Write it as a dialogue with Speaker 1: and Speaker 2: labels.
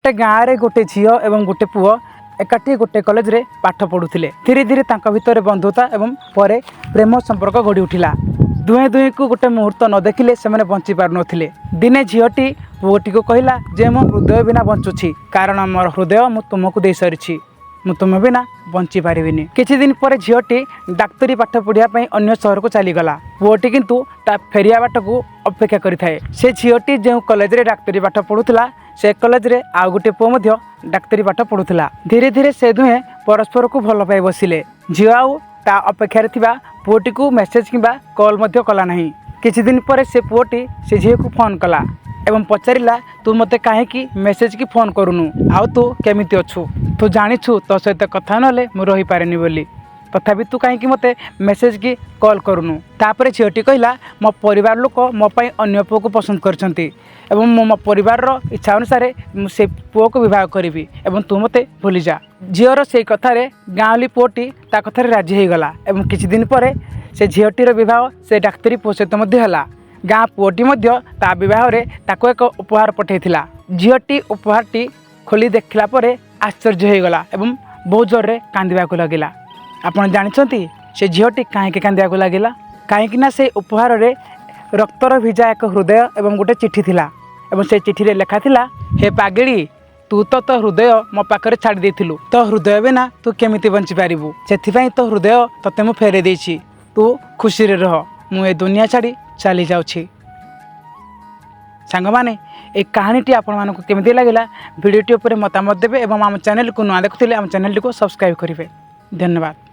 Speaker 1: ଗୋଟେ ଗାଁରେ ଗୋଟେ ଝିଅ ଏବଂ ଗୋଟେ ପୁଅ ଏକାଠି ଗୋଟେ କଲେଜରେ ପାଠ ପଢ଼ୁଥିଲେ। ଧୀରେ ଧୀରେ ତାଙ୍କ ଭିତରେ ବନ୍ଧୁତା ଏବଂ ପରେ ପ୍ରେମ ସମ୍ପର୍କ ଗଢ଼ି ଉଠିଲା। ଦୁହେଁ ଦୁହିଁକୁ ଗୋଟେ ମୁହୂର୍ତ୍ତ ନ ଦେଖିଲେ ସେମାନେ ବଞ୍ଚି ପାରୁନଥିଲେ। ଦିନେ ଝିଅଟି ପୁଅଟିକୁ କହିଲା ଯେ ମୁଁ ହୃଦୟ ବିନା ବଞ୍ଚୁଛି, କାରଣ ମୋର ହୃଦୟ ମୁଁ ତୁମକୁ ଦେଇସାରିଛି, ମୁଁ ତୁମ ବିନା ବଞ୍ଚି ପାରିବିନି। କିଛି ଦିନ ପରେ ଝିଅଟି ଡାକ୍ତରୀ ପାଠ ପଢ଼ିବା ପାଇଁ ଅନ୍ୟ ସହରକୁ ଚାଲିଗଲା। ପୁଅଟି କିନ୍ତୁ ତା ଫେରିବା ବାଟକୁ ଅପେକ୍ଷା କରିଥାଏ। ସେ ଝିଅଟି ଯେଉଁ କଲେଜରେ ଡାକ୍ତରୀ ପାଠ ପଢ଼ୁଥିଲା, ସେ କଲେଜରେ ଆଉ ଗୋଟିଏ ପୁଅ ମଧ୍ୟ ଡାକ୍ତରୀ ପାଠ ପଢ଼ୁଥିଲା। ଧୀରେ ଧୀରେ ସେ ଦୁହେଁ ପରସ୍ପରକୁ ଭଲ ପାଇ ବସିଲେ। ଝିଅ ଆଉ ତା ଅପେକ୍ଷାରେ ଥିବା ପୁଅଟିକୁ ମେସେଜ କିମ୍ବା କଲ୍ ମଧ୍ୟ କଲା ନାହିଁ। କିଛି ଦିନ ପରେ ସେ ପୁଅଟି ସେ ଝିଅକୁ ଫୋନ୍ କଲା ଏବଂ ପଚାରିଲା, ତୁ ମୋତେ କାହିଁକି ମେସେଜ କି ଫୋନ୍ କରୁନୁ ଆଉ ତୁ କେମିତି ଅଛୁ? ତୁ ଜାଣିଛୁ ତୋ ସହିତ କଥା ନହେଲେ ମୁଁ ରହିପାରେନି ବୋଲି, ତଥାପି ତୁ କାହିଁକି ମୋତେ ମେସେଜ କି କଲ୍ କରୁନୁ? ତାପରେ ଝିଅଟି କହିଲା, ମୋ ପରିବାର ଲୋକ ମୋ ପାଇଁ ଅନ୍ୟ ପୁଅକୁ ପସନ୍ଦ କରିଛନ୍ତି ଏବଂ ମୁଁ ମୋ ପରିବାରର ଇଚ୍ଛା ଅନୁସାରେ ମୁଁ ସେ ପୁଅକୁ ବିବାହ କରିବି ଏବଂ ତୁ ମୋତେ ଭୁଲିଯା। ଝିଅର ସେଇ କଥାରେ ଗାଉଁଲି ପୁଅଟି ତା କଥାରେ ରାଜି ହୋଇଗଲା ଏବଂ କିଛି ଦିନ ପରେ ସେ ଝିଅଟିର ବିବାହ ସେ ଡାକ୍ତରୀ ପୁଅ ସହିତ ମଧ୍ୟ ହେଲା। ଗାଁ ପୁଅଟି ମଧ୍ୟ ତା ବିବାହରେ ତାକୁ ଏକ ଉପହାର ପଠାଇଥିଲା। ଝିଅଟି ଉପହାରଟି ଖୋଲି ଦେଖିଲା ପରେ ଆଶ୍ଚର୍ଯ୍ୟ ହୋଇଗଲା ଏବଂ ବହୁତ ଜୋରରେ କାନ୍ଦିବାକୁ ଲାଗିଲା। ଆପଣ ଜାଣିଛନ୍ତି ସେ ଝିଅଟି କାହିଁକି କାନ୍ଦିବାକୁ ଲାଗିଲା? କାହିଁକି ନା ସେ ଉପହାରରେ ରକ୍ତର ଭିଜା ଏକ ହୃଦୟ ଏବଂ ଗୋଟେ ଚିଠି ଥିଲା ଏବଂ ସେ ଚିଠିରେ ଲେଖା ଥିଲା, ହେ ପାଗିଳି, ତୁ ତ ତୋ ହୃଦୟ ମୋ ପାଖରେ ଛାଡ଼ି ଦେଇଥିଲୁ। ତୋ ହୃଦୟ ବିନା ତୁ କେମିତି ବଞ୍ଚିପାରିବୁ? ସେଥିପାଇଁ ତୋ ହୃଦୟ ତୋତେ ମୁଁ ଫେରାଇ ଦେଇଛି। ତୁ ଖୁସିରେ ରହ, ମୁଁ ଏ ଦୁନିଆ ଛାଡ଼ି ଚାଲି ଯାଉଛି। ସାଙ୍ଗମାନେ, এই କାହାଣୀଟି ଆପଣମାନଙ୍କୁ କେମିତି ଲାଗିଲା, ଭିଡ଼ିଓଟି ଉପରେ ମତାମତ ଦେବେ ଏବଂ ଆମ ଚ୍ୟାନେଲକୁ ନୂଆ ଦେଖୁଥିଲେ ଆମ ଚ୍ୟାନେଲଟିକୁ ସବସ୍କ୍ରାଇବ୍ କରିବେ। ଧନ୍ୟବାଦ।